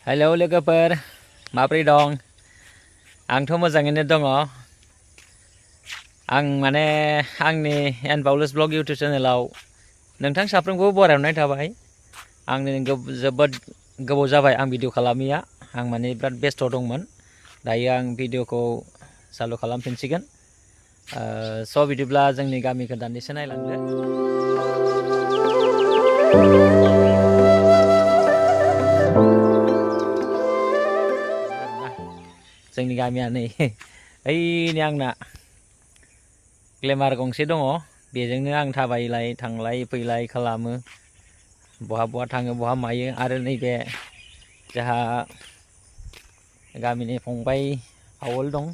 hello लोगोफोर माब्रै दं आंथ' मोजाङैनो दङ आं माने आंनि एन पाउलुस ब्लग इउटुब चेनेलाव नोंथां साफ्रोमखौबो बरायहरनाय थाबाय आंनि जोबोद गोबाव जाबाय आं भिडिअ खालामिया आं माने बिराद बेस्थ' दंमोन दायो आं भिडिअखौ चालु खालामफिनसिगोन स' बिदिब्ला जोंनि गामिखौ दान्दिसे नायलांदो जोंनि गामिया नै ओइनि आंना ग्लेमार गंसे दङ बेजोंनो आं थाबायलाय थांलाय फैलाय खालामो बहा बहा थाङो बहा मायो आरो नैबे जोंहा गामिनि फंबाय पावल दं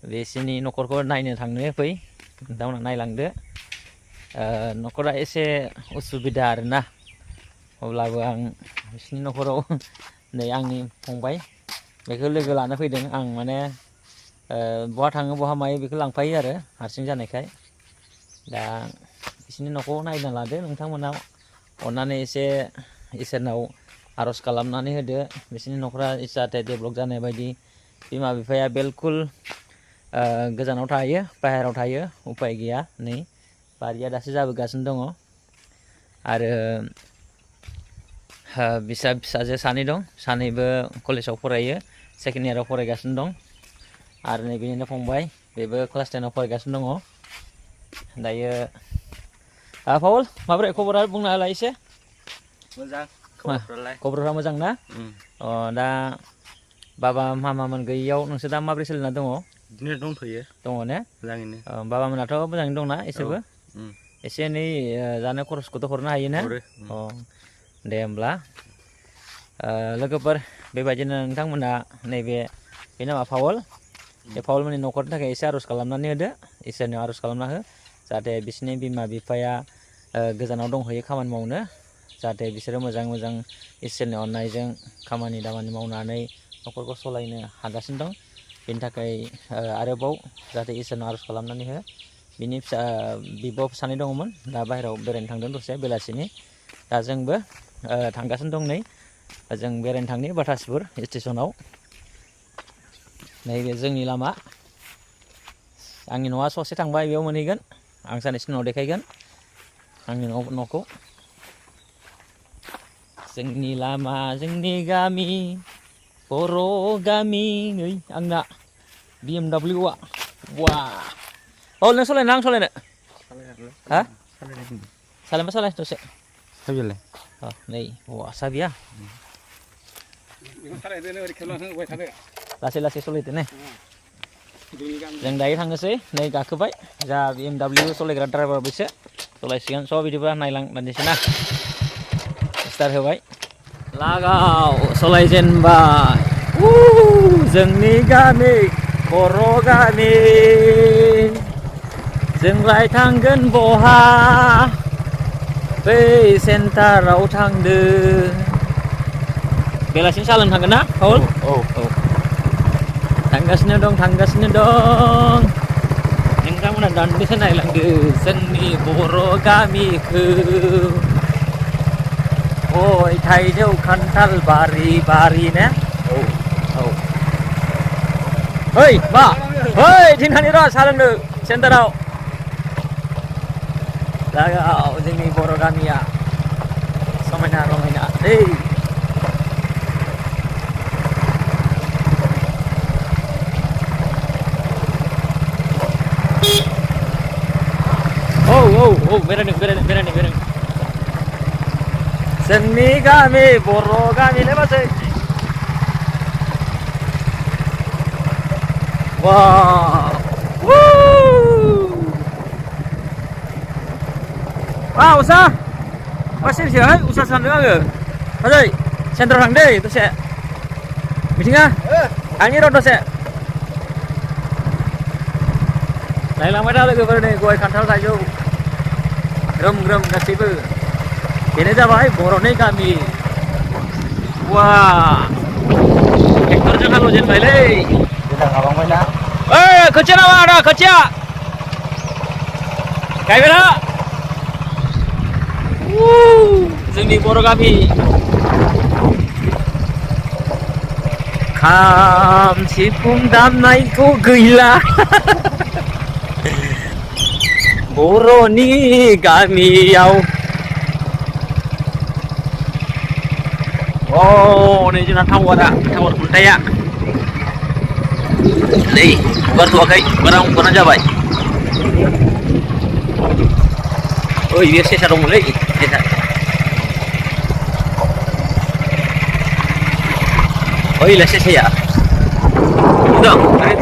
बिसिनि न'खरखौ नायनो थांनो फै नोंथांमोना नायलांदो न'खरा एसे उसुबिदा आरोना अब्लाबो आं बिसिनि न'खराव नै आंनि फंबाय बेखौ लोगो लानो फैदों आं माने बहा थाङो बहा मायो बेखौ लांफायो आरो हारसिं जानायखाय दा बिसिनि न'खौ नायना लादो नोंथांमोना अननानै एसे इसोरनाव आर'ज खालामनानै होदो बिसिनि न'खरा जाहाथे डेभेलप जानाय बायदि बिमा बिफाया बिलकुल गोजानाव थायो बाहेरायाव थायो उपाय गैया नै बारिया दासो जाबोगासिनो दङ आरो फिसाजो सानै दं सानैबो कलेजाव फरायो सेकेन्ड इयाराव फरायगासिनो दं आरो नैबेनिनो फंबाय बेबो क्लास 10आव फरायगासिनो दङ दायो पावल माबोरै खबरा बुंना होलाय एसे मोजां खबरफ्रा मोजां ना दा बाबा मामामोन गैयियाव नोंसोर दा माबोरै सोलिना दङ बिदिनो दंथ'यो दङ ने मोजाङैनो बाबामोनाथ' मोजाङैनो दंना इसोरबो एसे एनै जानो खरसखौथ' हरनो हायो ना दे होमब्ला लोगोफोर बेबायदिनो नोंथांमोना नैबे बे नामा पावल बे पावलमोननि न'खरनि थाखाय एसे आर'ज खालामनानै होदो इसोरनियाव आर'ज खालामना हो जाहाथे बिसोरनि बिमा बिफाया गोजानाव दंहैयो खामानि मावनो जाहाथे बिसोरो मोजां मोजां इसोरनि अननायजों खामानि दामानि मावनानै न'खरखौ सालायनो हागासिनो दं बेनि थाखाय आरोबाव जाहाथे इसोरनाव आर'ज खालामनानै हो बिनि फिसा बिब' सानै दङमोन दा बाहेरायाव बेरायनो थांदों दसे बेलासिनि दा जोंबो थांगासिनो दं नै जों बेरायनो थांनि बाटासपुर स्टेसनाव नैबे जोंनि लामा आंनि न'आ ससे थांबाय बेयाव मोनहैगोन आं सानैसो उनाव देखायगोन आंनि न'खौ जोंनि लामा जोंनि गामि बर' गामि नै आंना BMW आ वा नों सालायनो आं सालायनो हा सालायबा सालाय दसे साबियालाय नै साबिया लासै लासै सलायदो ने जों दायो थांनोसै नै गाखोबाय जा BMW सलायग्रा ड्राइभार बैसो सलायसिगोन स' बिदिबा नायलां दान्दिसे ना स्टार्ट होबाय लागाव सलायजेनबाय जोंनि गामि बर' गामि जोंलाय थांगोन बहा बै सेन्टाराव थांदो बेलासिनि साहा लोंनो थांगोन ना पावल औ थांगासिनो दं नोंथांमोना दान्दिसे नायलांदो जोंनि बर' गामिखौ गय थाइजौ खान्थाल बारि बारि ने ओइ मा ओइ थिनखानि र' साहा लोंनो सेन्टाराव लागाव जोंनि बर' गामिया समायना रमायना दै बेरायदों जोंनि गामि बर' गामिलाय मासै उसा मा सिरिसै उसा सानदों आङो ओरै सेन्टाराव थांदै दसे मिथिङा आंनि र' दसे नायलांबाय था लोगोफोर नै गय खान्थाल थाइजौ ग्रोम ग्रोम गासैबो बेनो जाबाय बर'नि गामि वा ट्रेक्टरजों हालेवजेनबायलै हाबांबायना खोथिया नामा आदा खोथिया गायबाय ना जोंनि बर' गामि खाम सिफुं दामनायथ' गैला बर'नि गामियाव नै जोंना टावारा टावार खुन्थाया नै हगारथ'वाखै हगारना जाबाय ओइ बे सेसा दंमोनलै सेसा ओइलाय सेसाया नुदों ओरै